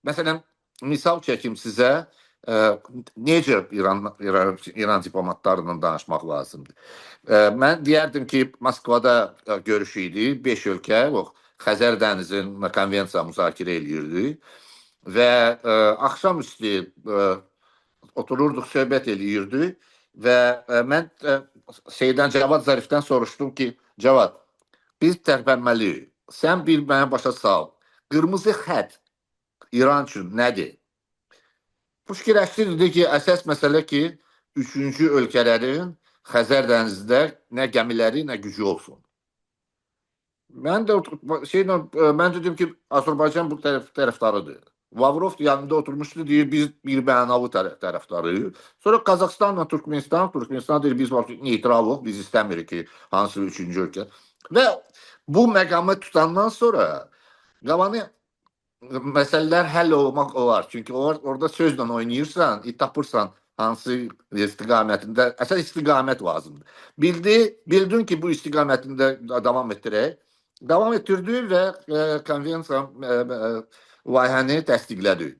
Məsələn, misal çəkim sizə, necə İran diplomatlarla danışmaq lazımdır. Mən deyərdim ki, Moskvada görüş idi, 5 ölkə o Xəzər dənizinin konvensiya müzakirə eləyirdi və axşamüstü otururduq, söhbət eləyirdi və mən şeydən Cavad Zarifdən soruşdum ki, Cavad, biz tərpənməliyik. Sən bir mənə başa sal. Qırmızı xətt İran üçün nədir? Fikirləşdi, dedi ki, əsas məsələ ki, üçüncü ölkələrin Xəzər dənizində nə gəmiləri, nə gücü olsun. Mən də şeylə mən dedim ki, Azərbaycan bu tərəfdarıdır. Lavrov yanında oturmuşdu, deyir biz bir mənalı tərəfdarıyıq. Sonra Qazaxıstanla Türkmenistan, Türkmenistan deyir biz neytralıq, biz istəmirik ki, hansı üçüncü ölkə. Və bu məqamı tutandan sonra qalanı məsələlər həll olmaq olar. Çünki orada sözlə oynayırsan, tapırsan hansı istiqamətində, əsas istiqamət lazımdır. Bildin ki, bu istiqamətində davam etdirək. Davam etdirdi və konvensiya layihəni təsdiqlədi.